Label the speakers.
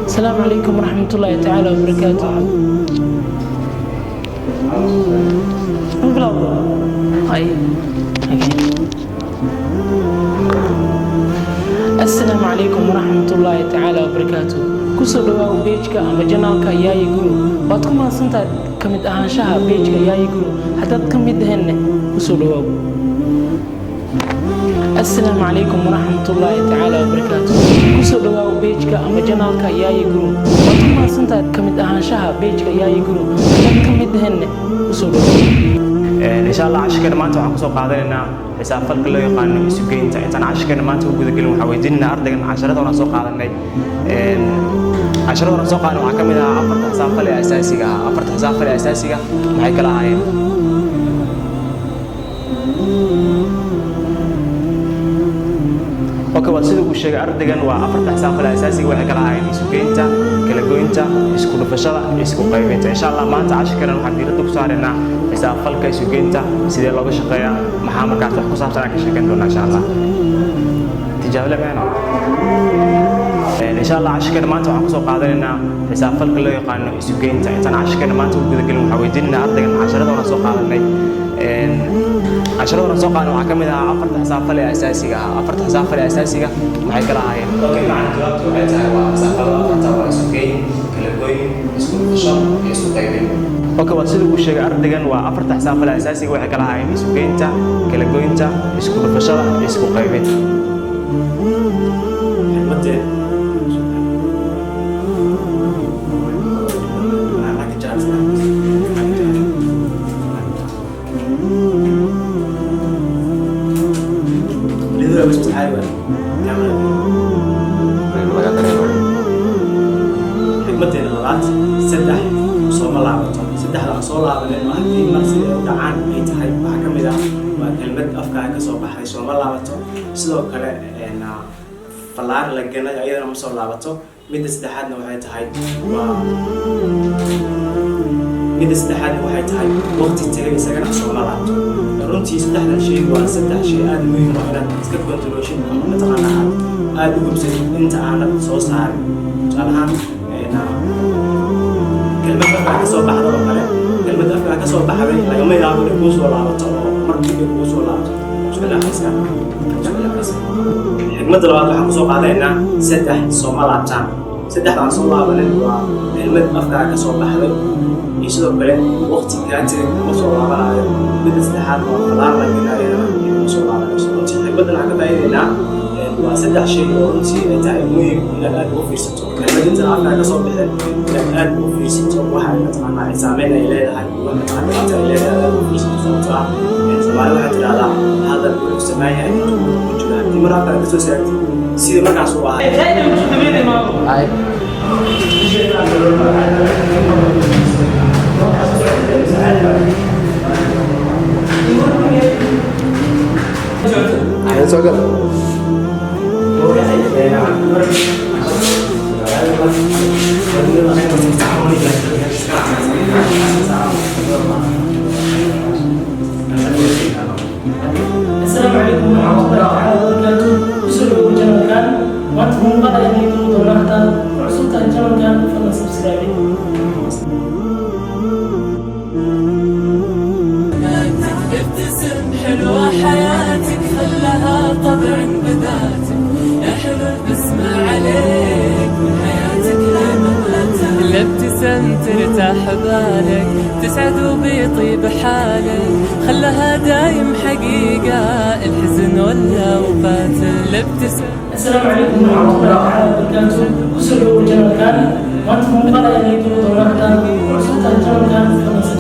Speaker 1: Asalaamu calaykum waraxmatullaahi tacaala wabarakaatu. Ma bilowdo? Ay, okay. Asalaamu calaykum waraxmatullaahi tacaala wabarakaatu. Kusoo dhawaaw page-ka ama channel-ka Yaayi Guru. Waad ku mahadsantahay ka mid ahaanshaha page-ka Yaayi Guru. Haddaad ka mid ahaynne, kusoo dhawaaw. Asalaamu calaykum waraxmatullaahi tacaala wabarakaatu. Kusoo dhawaaw page-ka ama channel-ka Yaayi Guru. Waad ku mahadsantahay ka mid ahaanshaha page-ka Yaayi Guru. Haddaad ka mid ahaynne, kusoo dhawaaw.
Speaker 2: Insha Allah, cashirkeena maanta waxaan kusoo qaadanaynaa xisaabfalka loo yaqaano isugeynta. Intaan cashirkeena maanta u gudagelin, waxaan weydiinaynaa ardaygan casharada horan soo qaadanay. Casharada horan soo qaadanay waxaa ka mid ahaa afarta xisaabfal ee asaasiga ah. Afarta xisaabfal ee asaasiga maxay kala ahaayeen? Okay, waa sida uu sheegay ardaygan. Waa afarta xisaabfal ee asaasiga, waxay kala ahaayeen isugeynta, kala goynta, isku dhufashada, isku qaybinta. Insha Allah, maanta cashirkeena waxaan diiradda ku saaraynaa xisaabfalka isugeynta. Sidee looga shaqeeyaa, maxaa markaas wax ku saabsan aan ka sheekeyn doonaa, insha Allah. Tijaabo le meena. Insha Allah, cashirkeena maanta waxaan kusoo qaadanaynaa xisaabfalka loo yaqaano isugeynta. Intaan cashirkeena maanta u gudagelin, waxaan weydiinaynaa ardaygan casharada horan soo qaadanay. Casharada horan soo qaadanay waxaa ka mid ahaa afarta xisaabfal ee asaasiga ah. Afarta xisaabfal ee asaasiga maxay kala ahaayeen? Okay, macna, jawaabtu waxay tahay waa xisaabfalada afarta waa isugeyn, kala goyn, isku dhufasho iyo isku qaybin. Okay, waa sida uu sheegay ardaygan. Waa afarta xisaabfal ee asaasiga, waxay kala ahaayeen isugeynta, kala goynta, isku dhufashada iyo isku qaybinta.
Speaker 3: Laga dareemayo.
Speaker 4: Xigmadeena labaad: saddex sooma laabato. Saddexda aan soo laabanin oo haddii mar sida ay u dhacaan ay tahay, waxaa ka mid ah waa kelmad afkaaga ka soo baxday, sooma laabato. Sidoo kale fallaar la ganay ayadana ma soo laabato. Midda saddexaadna waxay tahay waa midda saddexaadna waxay tahay waqti tagay, isagana sooma laabto. Runtii saddexdan shay waa saddex shay aada muhiim ah inaad iska kontrooshid ama mataqaanaa aad aada u hubsatid inta aanad soo saarin. Tusaale ahaan, kelmad afkaa ka soo baxda oo kale, kelmad afkaa ka soo baxday lagama yaabo inay kuu soo laabato oo mar dib ay kuu soo laabato. Isku leexaysaa, isku leexaysaa. Xigmadda labaad waxaan kusoo qaadanaynaa saddex sooma laabtaan. Saddexdaan soo laabanin waa kelmad afkaa ka soo baxday iyo sidoo kale waqti kaa tegay kuma soo laabanayo. Midda saddexaad waa falaar la gelaayana kuma soo laabanayso. Runtii xigmaddan waxaan ka faa'iidaynaa waa saddex shay oo runtii ay tahay muhiim inaad aad ugu fiirsato. Kelmad inta afkaa ka soo bixin inaad aad ugu fiirsato waxa ay mataqaanaa ay saameyn ay leedahay, wax mataqaanaa dhibaato ay leedahay aad ugu fiirsato, sababtoo ah Soomaali waxay tidhahdaa hadal wuxuu samaan yahay intuu ku jiro. Haddii mar afkaa ka soo saartid sidii markaas uu ahaa.
Speaker 3: Ay. Soo gal.
Speaker 1: Asalaamu calaykum waraxmatullahi tacaala wabarakaatu. Kusoo dhawow channel-kan. Maanta muuqaal ayaan idin duubi doonaa. Haddaad ku cusub tahay channel-kan, fadlan subscribe.
Speaker 5: ابتسم، حلوة حياتك، خلها طبع بذاتك. يا حلو البسمة عليك من حياتك لمماتك. اللي ابتسمت ترتاح بالك، تسعد وبيطيب حالك، خلها دايم حقيقة الحزن ولا وفاته. اللي ابتسم
Speaker 1: Asalaamu calaykum waraxmatullahi tacaala wabarakaatu. Kusoo dhawow channel-kan. Maanta muuqaal ayaan idin duubi doonaa. Haddaad ku cusub tahay channel-kan, fadlan.